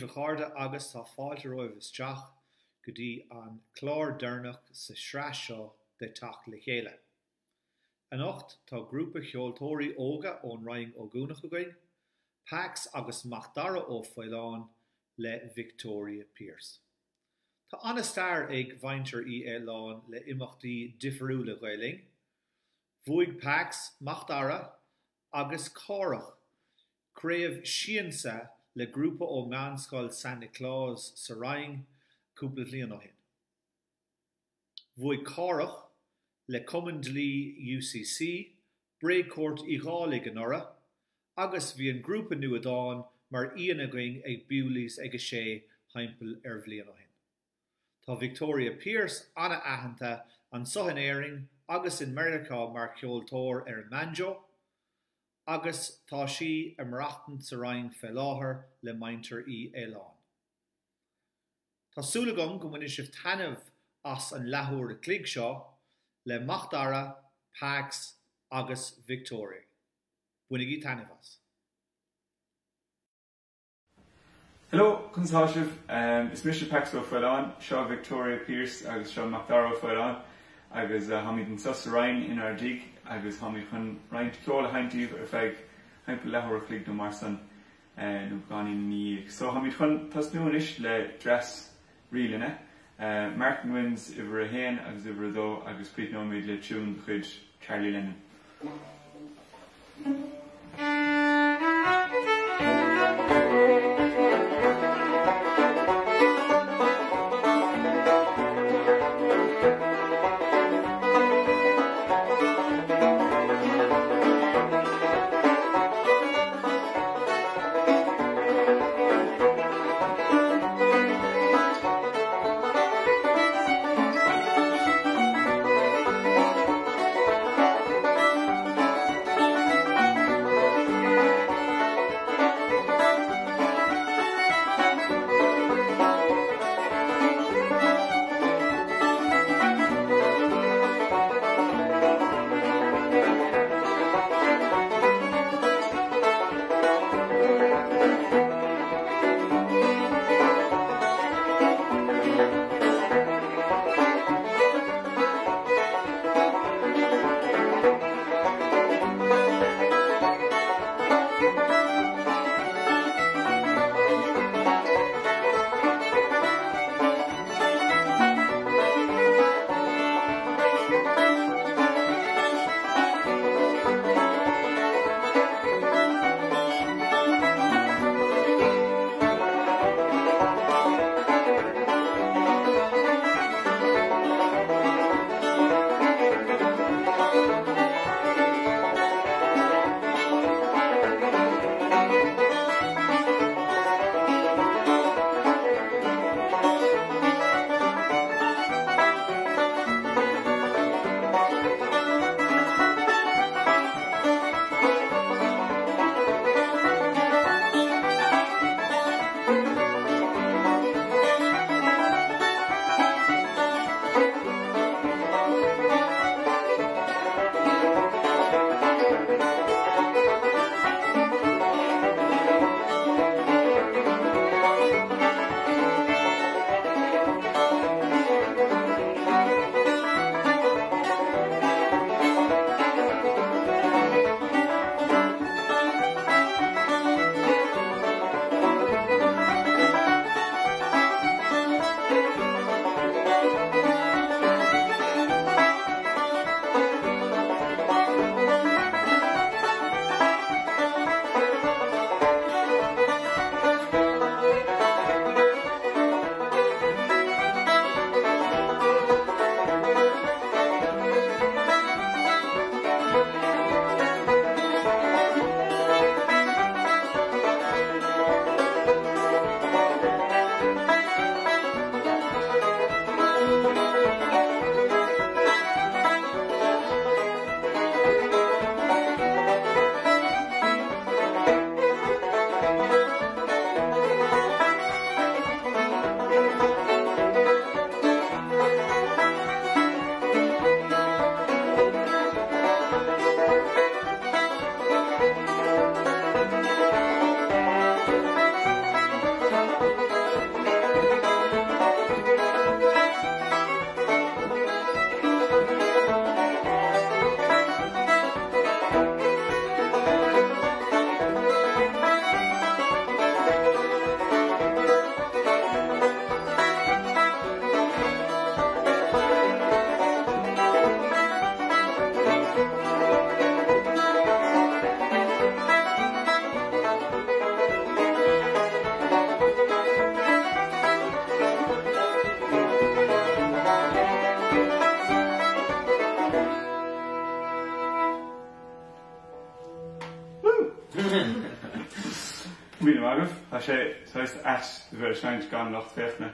a chairde agus tá fáilte romhaibh isteach go dtí an clár deireanach sa sraith seo de Teacht le Chéile. Anocht tá grúpa cheoltóirí óga ón Rinn Ó gCuanach againn, Pax agus Macdara Ó Faoláin le Victoria Pearse. Tá an-stair ag mhuintir Uí Fhaoláin le imeachtaí difiriúla Ghael Linn. Bhuaigh Pax, Macdara agus Cárthach Craobh Siansa le grúpa ó Meánscoil San Nioclás sa Rinn cúpla bhliain ó shin. Bhuaigh Cárthach, le Cumann Dlí UCC, Bréagchúirt Uí Dhálaigh anuraidh agus bhí an grúpa nua Dán mar aíonna againn ag Bewley's ag a sé thimpeall ar bhliain ó shin. Tá Victoria Pearse an-aitheanta anso in Éirinn agus in Meiriceá mar cheoltóir ar an mbanjo, agus tá sí a maireachtaint sa Rinn fé láthair le muintir Uí Fhaoláin. Tá súil agam go mbainfidh sibh taitneamh as an leathuair a chloig seo le Macdara, Pax agus Victoria. Bainigí taitneamh as! Hello, conas atá sibh? Is mise Pax Ó Faoláin, seo Victoria Pearse agus seo Macdara Ó Faoláin agus táimid anseo sa Rinn inár dtigh agus táimid chun roinnt ceoil a sheinnt daoibh ar feadh thimpeall leathuair a chloig nó mar san nó beagáinín ina dhiaidh. So táimid chun tosnú anois le dreas rílinne, Martin Wins uimhir a haon agus uimhir a dó agus críochnóimid le tiún de chuid Charlie Lennon. sé saghas ait a bheith ag seinnt gan lucht féachana,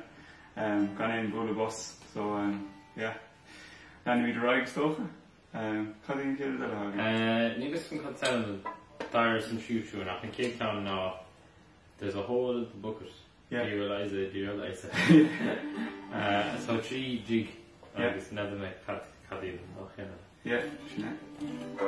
gan aon bhualadh bos, so yeah. Leanfaimid ar aghaidh is dócha. Cad é an chéad rud eile atá againn? Níl 'fhios agam cad is ainm don dara is an tríú tiúin ach an chéad ceann ná There's a hole in the bucket, Yeah. do you realise it, do you realise it? So 3 jig agus n'fheadar mé cad cad iad an dá cheann eile. Yeah, sin é.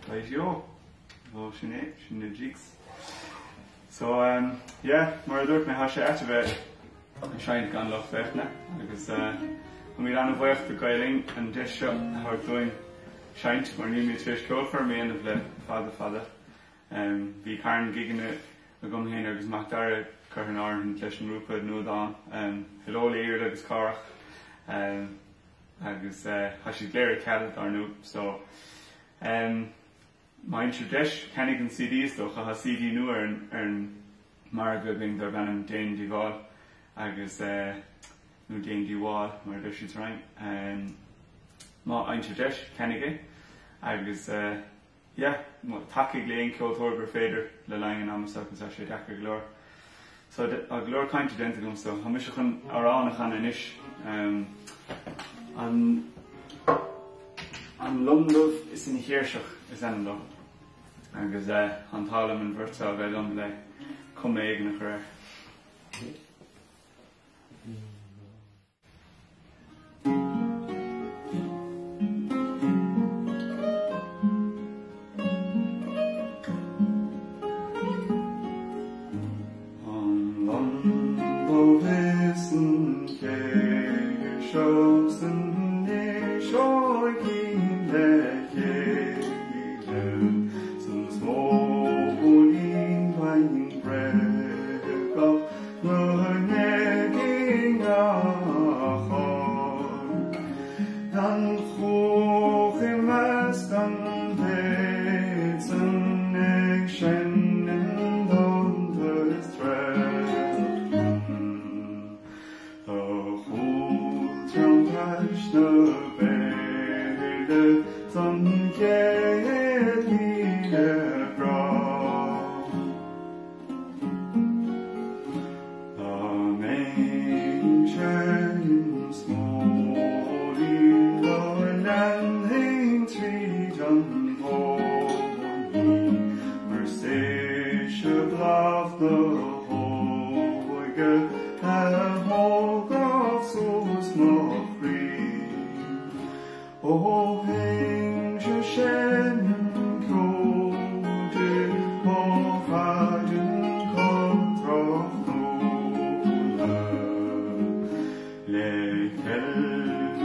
Right-o. Ó, sin é, sin na jigs. So, um, yeah, mar a dúirt mé, tá sé ait a bheith ag seinnt gan lucht féachana agus uh, táimid an-bhuíoch do Gael Linn an deis seo a thabhairt dúinn seinnt mar nílimid tar éis ceolchoirm a dhéanamh le fada fada. Um, bhí carn gigeanna agam féin agus Macdara curtha in áirithint leis an ngrúpa Nuadán, um, Hello le Iarla agus Cárthach. Um, agus tá siad go léir ar ceal dar ndóigh so em má fhaigheann sibh deis ceannaigh an CD is dócha tá CD nua ar an ar an margadh againn darb ainm Déan Díobháil agus eh nó Déan Díobháil mar a deir siad sa Rinn em má fhaigheann sibh deis ceannaigh é agus eh Yeah, tacaigh le aon ceoltóir gur féidir le linn an ama seo agus tá sé deacair go leor. So tá go leor cainte déanta agam so tá mise chun amhrán a chanadh anois. An An Lon Dubh is an Chéirseach is ainm dó. Agus tá an t-ádh liom an bheirt seo a bheith liom le cuma éigin a chur air. Seo san anois ó chian le chéile San smóilín bheinn bréagach go n-éagfainn achar. An chuach i measc an mhéid san ag seinm dánta is treabhann. Tá chúl teann tais na béile 's an chéad mhíle grá. Dá mbeinnse im smóilín do leanfainn tríd an bpóilín Mar is ise bláth na hóige a thógfadh suas mo chroí. Ó bheinnse seinm ceoil di ó mhaidin go tráthnóna Le ceilg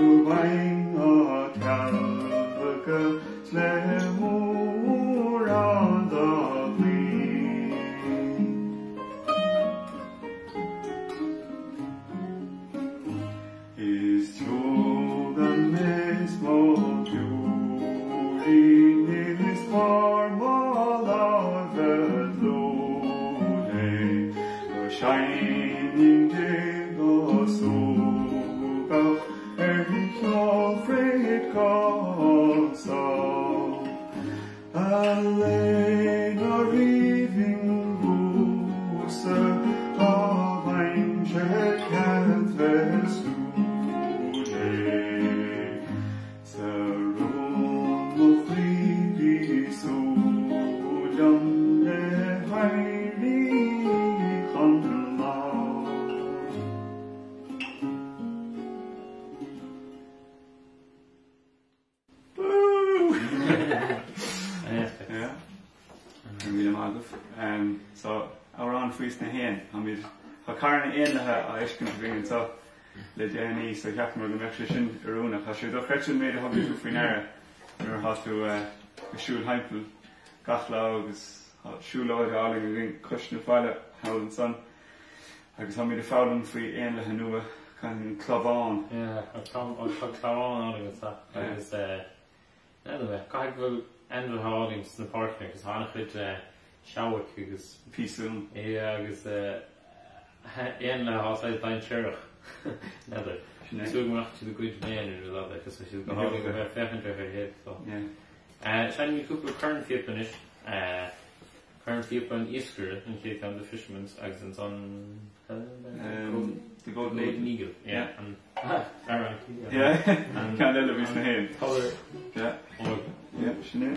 á cealgadh 's le mórán dá gclaí. Is tugann mé mo shiúilín is barr mo láimhe dlúth é Go seinnfinn di go súgach ar cheol frid cásach. A léana ríomhainn bhuasa dá mbeinnse cead bheith súil é. Sa rún mo chroí bí súil liom le héirí chun lá. Woo! Yeah. Go raibh míle maith agaibh. So, amhrán faois na héin. Táimid, tá carn éanlaithe á fheiscint againn anseo le déanaí so cheapamar go mbeadh sé sin oiriúnach. Tá sé dochreidte an méid a thugann tú faoi ndeara nuair atá tú ag siúl thimpeall gach lá agus tá siúlóid álainn againn cois na faille thall ansan agus táimid ag foghlaim faoi éanlaithe nua, an clamhán. Yeah, tá clamhán álainn anseo agus n'fheadar mé, caithfidh go bhfuil ainmhithe álainn sna páirceanna agus tá an-chuid seabhaic agus. Piasún. Yeah, agus éanlaithe atá saghas dainséarach, n'fheadar. Sin é. Súil go mbeadh siad ag goid na n-éan nó rud eile, agus tá siad go hálainn go bheith ag féachaint ar a chéile so. Yeah. Seinnimid cúpla cornphíopa anois. Cornphíopa an iascaire, an chéad ceann, The Fisherman's, agus ansan The Golden Eagle. Eagle, yeah. An amhrán. Yeah, ceann eile a bhí sna héin. Tobar Yeah. Óg. Yeah, sin é.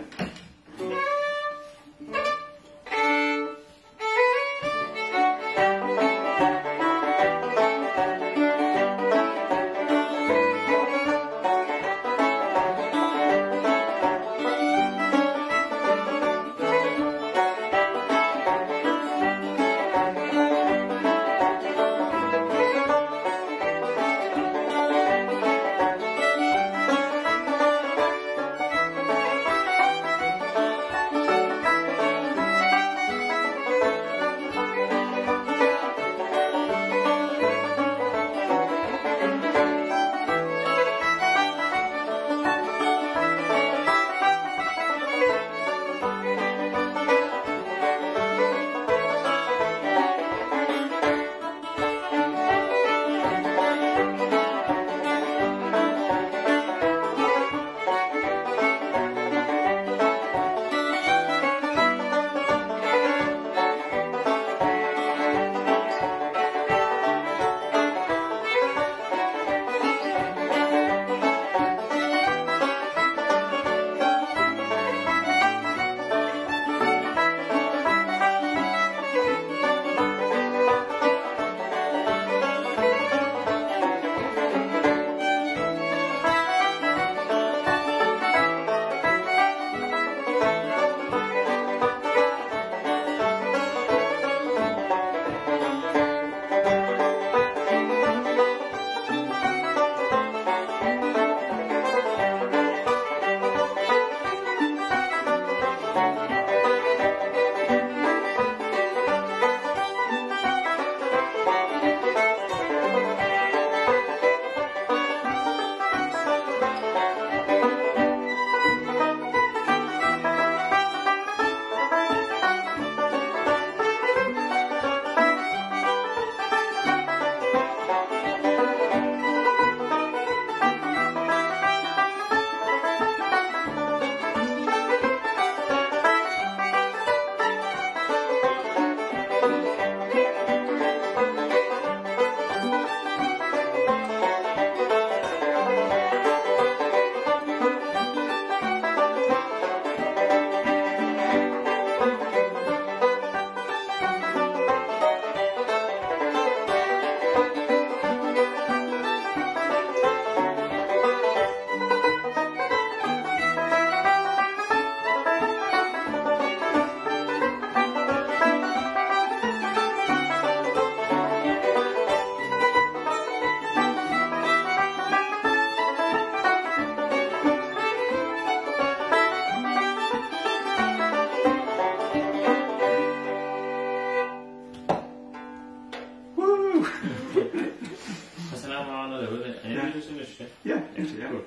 yeah. Cool.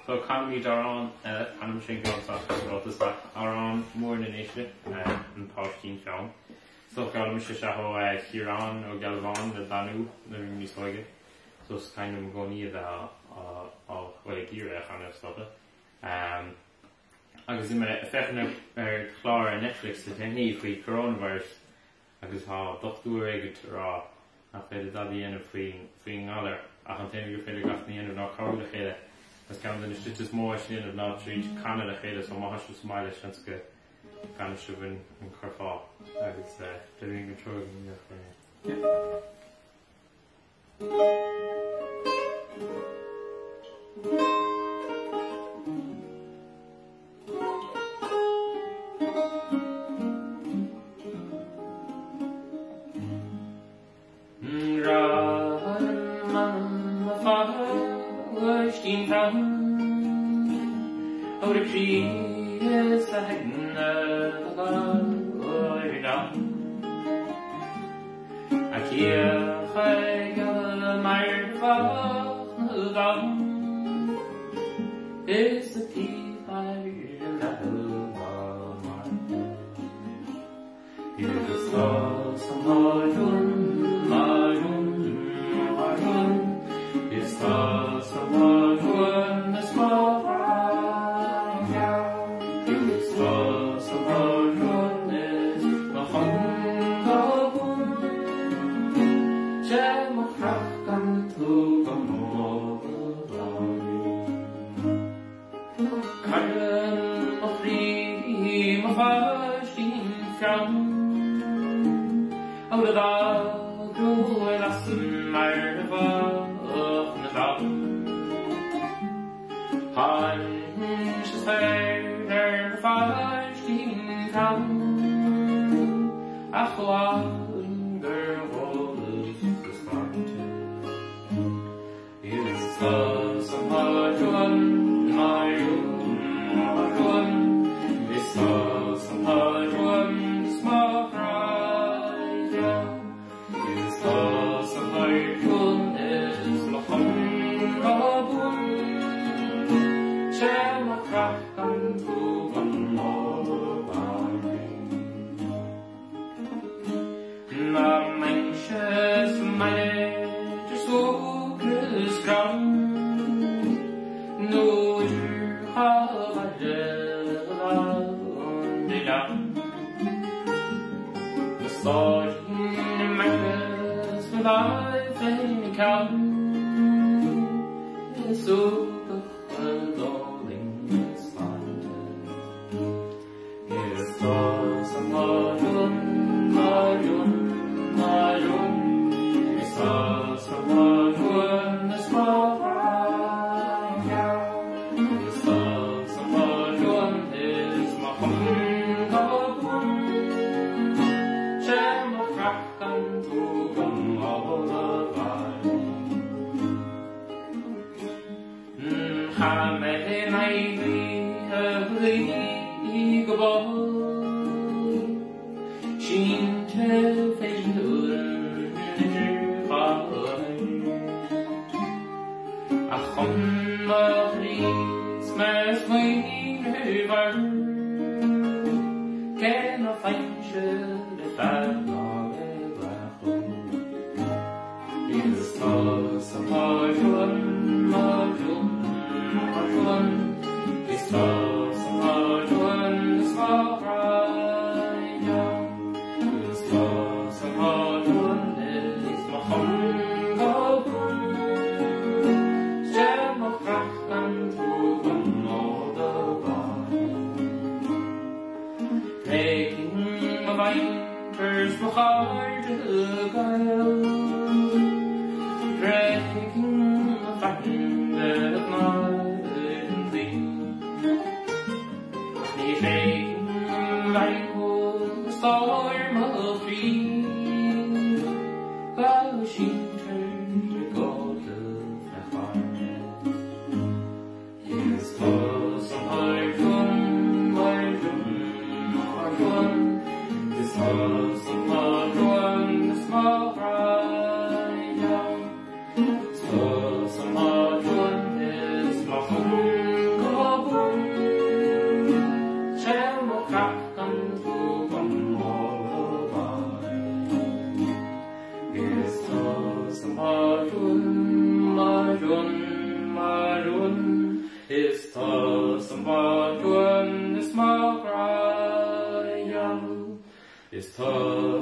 So canfaimid amhrán eile, canaimse an ceann seo agus rud is amhrán mór na nDéise, An Páistín Crann. So d'fhoghlaim mise seo ó Chiarán Ó Gealbháin le Danú nuair a bhí mé níos óige. So is cuimhin liom i gcónaí a bheith á á bhuel ag iarraidh a chanadh is dócha. Agus bhí mé ag féachaint ar chlár ar Netflix le déanaí faoi coronavirus agus tá dochtúir éigint ag rá nach féidir dada a dhéanamh faoin ngalar ach an t-aon rud gur féidir gach duine a dhéanamh ná cabhrú le chéile agus ceann de na slite is mó é sin a dhéanamh ná tríd canadh le chéile so má tá sibh sa mbaile seans go gcanfaidh sibh an curfá agus déarfainn go dtreoir go mbeadh é.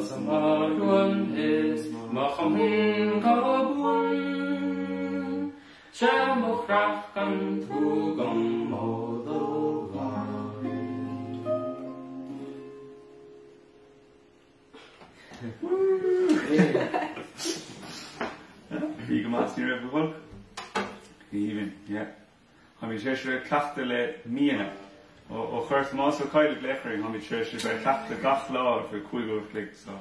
Tusa mo shuan is mo chumann go buan, 'Sé mo chraiceann tú go mó do bharr. Bhí go maith, ní raibh go holc. Go haoibhinn, yeah. Táimid tar éis a bheith ag cleachtadh le míonna. Ó chuir Tomás Ó Cadhla glaoch orainn, táimid tar éis a bheith ag cleachtadh gach lá ar feadh 5 uair a chloig so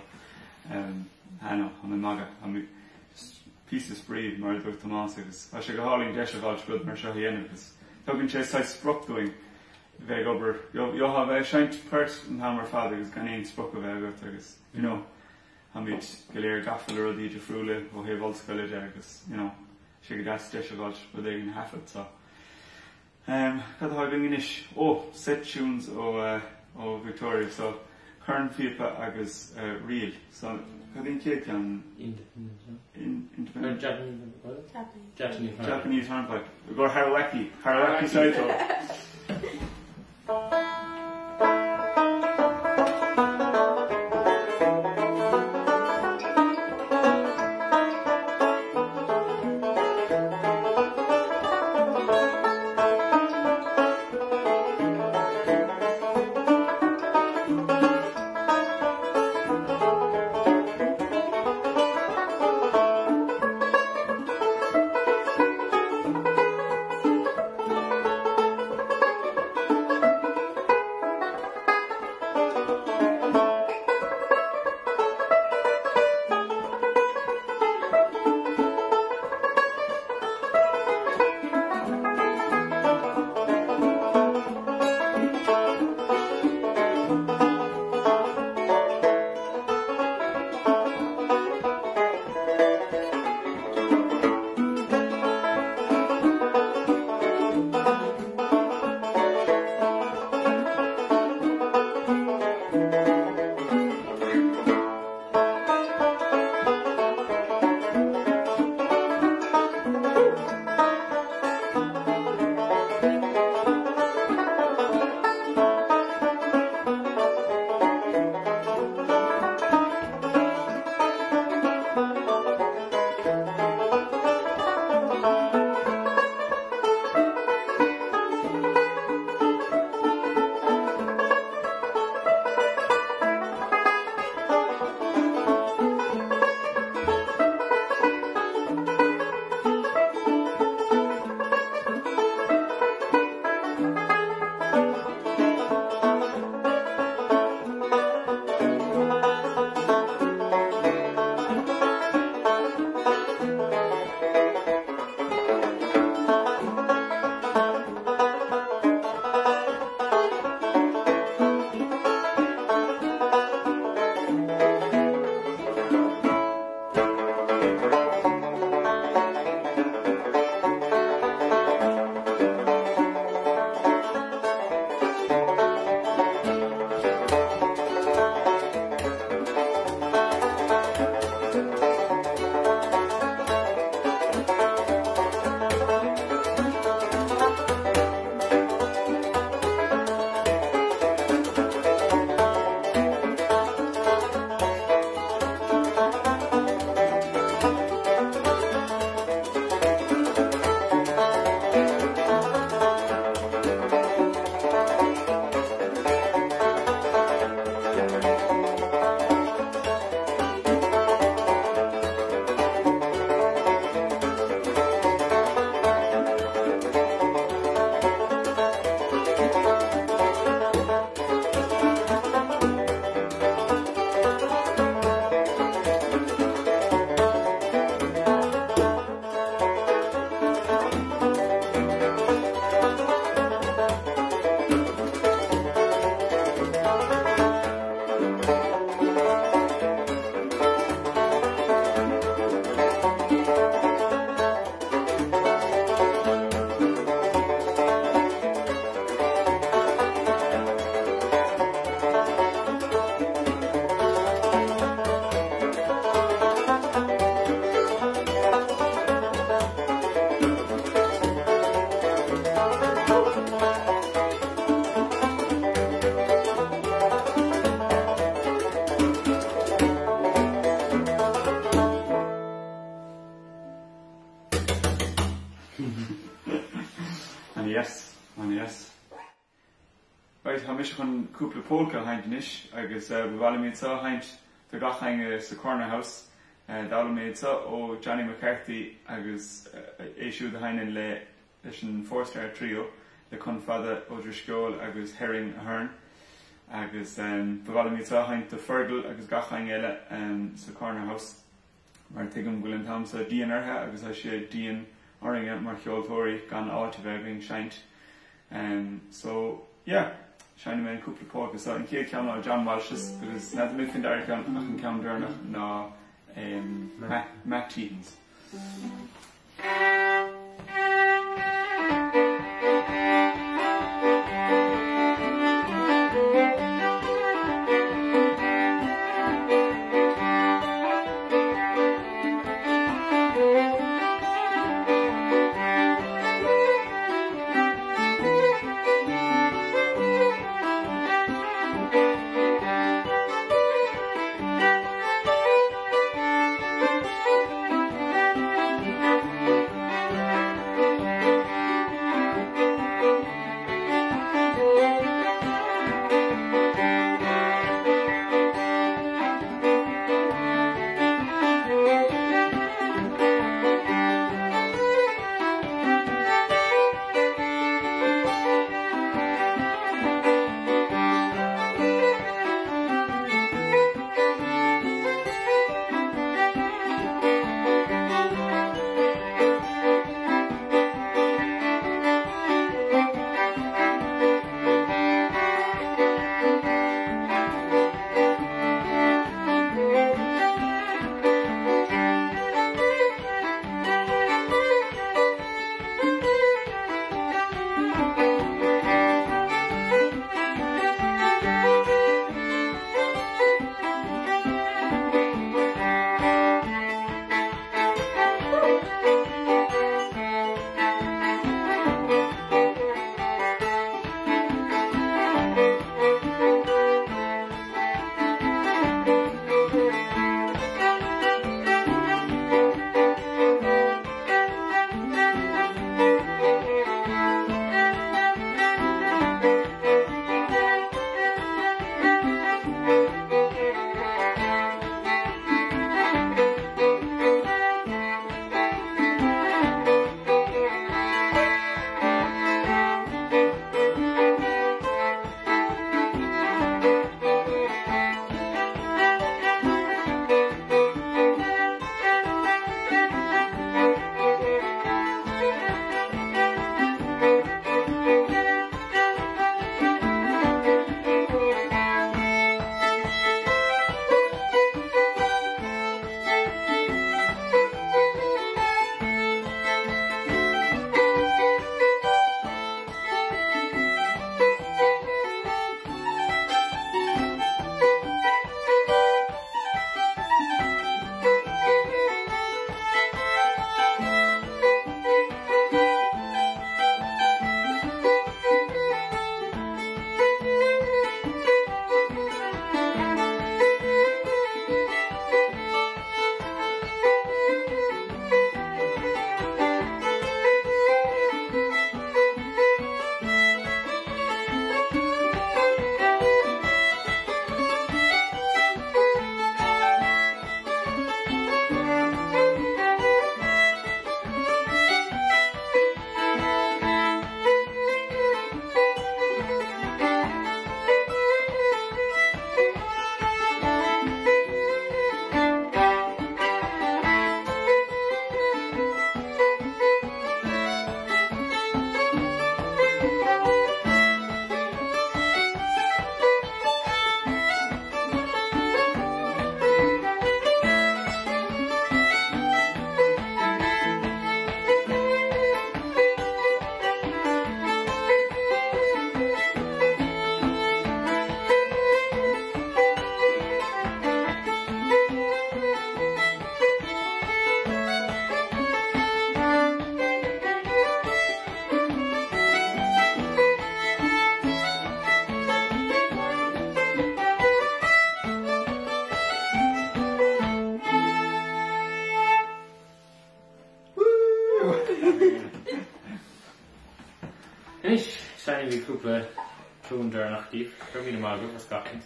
I know, tá mé ag magadh. Tá mé just píosa spraoi mar a dúirt Tomás agus tá sé go hálainn deis a fháilt rud mar seo a dhéanamh agus tugann sé saghas sprioc dúinn a bheith ag obair, gheofá a bheith ag seinnt poirt an t-am ar fad agus gan aon sprioc a bheith agat agus you know táimid go léir gafa le rudaí difriúla ó thaobh ollscoile de agus you know sé go deas deis a fháilt rud éigin a thaifead so em cad atá againn anois? Ó! Set tunes ó eh ó Victoria so cornphíopa agus eh ríl so cad é an chéad ceann? Independent Japanese Japanese Japanese hornpipe. I gcomhair Haruaki Haruaki Saito. mise chun cúpla polca a sheinnt anois agus ba mhaith liom iad seo a sheinnt do gach éinne sa Corner House. D'fhoghlaim mé iad seo ó Johnny McCarthy agus é siúd a sheinneann le leis an Four Star Trio le Con Fada Ó Drisceoil agus Herring Ahern agus ba mhaith liom iad seo a sheinnt do Fergal agus gach éinne eile sa Corner House. Mar tuigim go bhfuil an t-am seo dian orthu agus tá sé dian orainne mar cheoltóirí gan áit a bheith againn seinnt. So, yeah, seinnfidh mé an cúpla polca seo. An chéad cheann ná John Walsh's agus n'fheadar mé faoin dara ceann ach an ceann deireanach ná Matt Teehan's. Anois, seinnfidh mé cúpla Tiún deireanach daoibh. Go raibh míle maith agaibh as gach rud.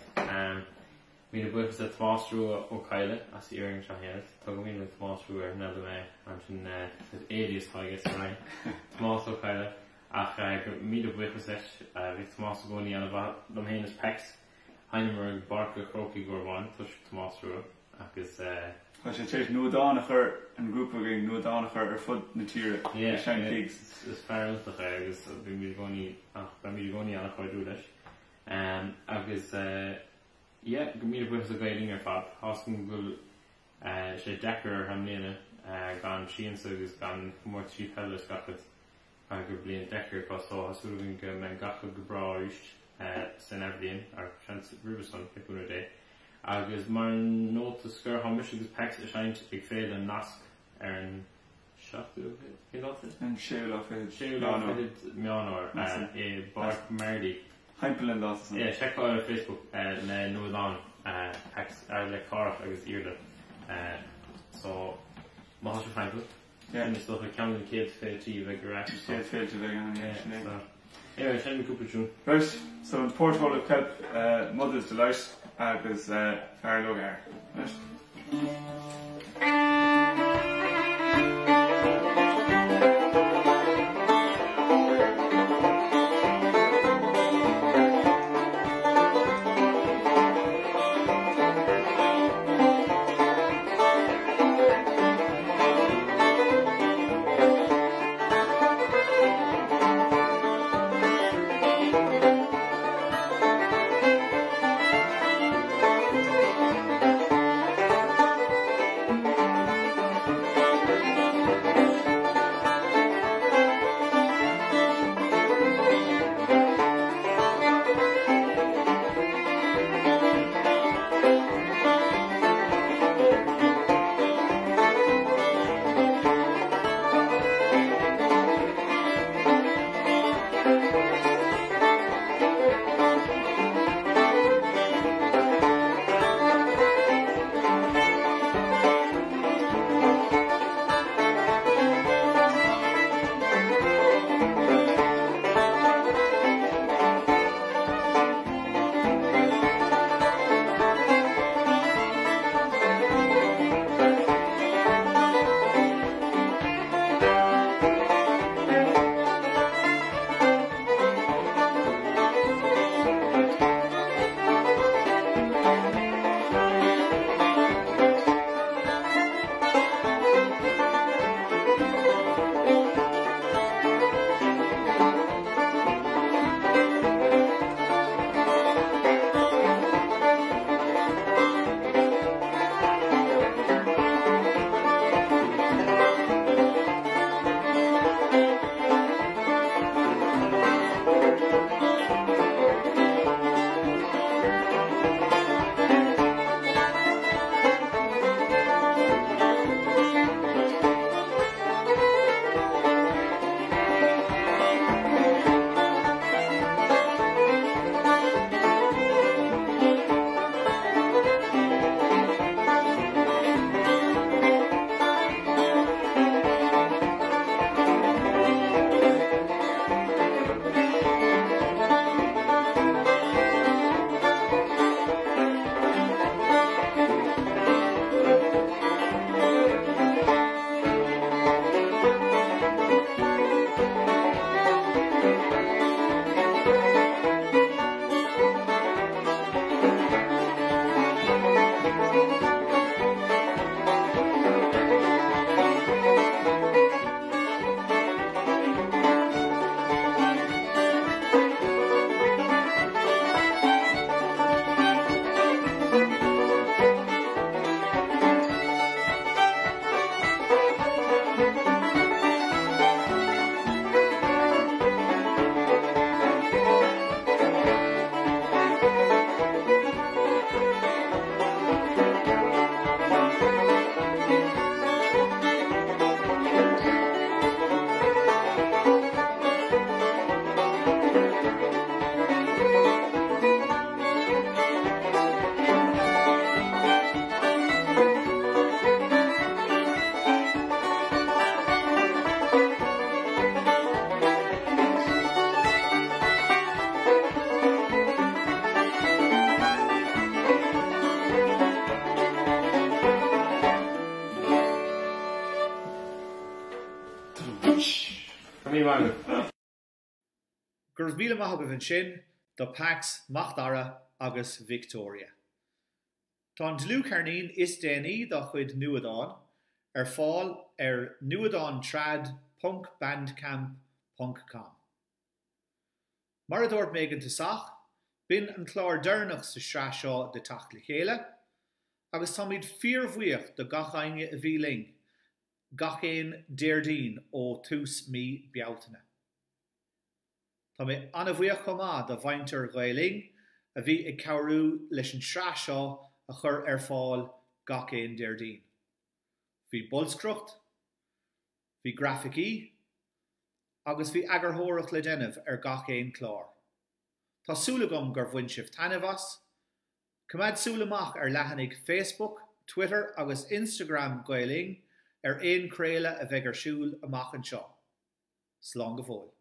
Míle buíochas le Tomás Rua Ó Cadhla as iarraidh seo a dhéanamh. Tugaimid an Tomás Rua air, n'fheadar mé ansin is alias atá aige sa Roinn. Tomás Ó Cadhla. Ach míle buíochas leis. Bhí Tomás i gcónaí an-mhaith liom féin is Pax. Sheinneamar i bPáirc an Chrócaigh uair amháin toisc Tomás Rua agus. Tá sé tar éis Nuadán a chur, an grúpa againn, Nuadán a chur ar fud na tíre ag seinnt gigs. Is fear iontach é agus bímid i gcónaí, beimid i gcónaí an-chairdiúil leis. Agus yeah, míle buíochas le Gael Linn ar fad. Tá's agam go bhfuil sé deacair orthu i mbliana gan Siansa agus gan comórtaisí peile is gach rud. Caithfidh gur bliain deacair acu so tá súil againn go mbeidh gach rud go breá arís san athbhliain, or seans roimhe san, le cúnamh Dé. Agus mar nóta scoir tá mise agus Pax ag seinnt ag Féile Nasc ar an seachtú, cén dáta? An séú lá fichead. Séú lá fichead Meán Fhómhair i bPáirc Marley. Timpeall an dáta san. Yeah, seiceáil ar Facebook le Nuadán, Pax, le Cárthach agus Iarla. So má tá sibh timpeall. Sin is dócha ceann de na chéad féiltí a bheidh ar ais. Chéad féilte a bheidh ann, yeah, sin é. Anyway, seinm cúpla tiún. Right, so an Porthole of Kelp, Mother's Delight agus Fear Logar. Right? Raibh míle maith agat. Go raibh míle maith agaibh ansin do Pax, Macdara agus Victoria. Tá an dlúthcheirnín is déanaí dá chuid Nuadán ar fáil ar nuadántrad ponc bandcamp ponc com. Mar a dúirt mé ag an tosach, b'in an clár deireanach sa sraith seo de Teacht le Chéile, agus táimid fíorbhuíoch do gach éinne a bhí linn gach aon Déardaoin ó tús mí Bealtaine. Tá mé an-bhuíoch chomh maith do mhuintir Ghael Linn a bhí ag cabhrú leis an tsraith seo a chur ar fáil gach aon Déardaoin. Bhí bolscaireacht, bhí grafaicí agus bhí eagarthóireacht le déanamh ar gach aon chlár. Tá súil agam gur bhain sibh taitneamh as. Coimeád súil amach ar leathanaigh Facebook, Twitter agus Instagram Gael Linn ar aon chraoladh a bheidh ar siúl amach anseo. Slán go fóill.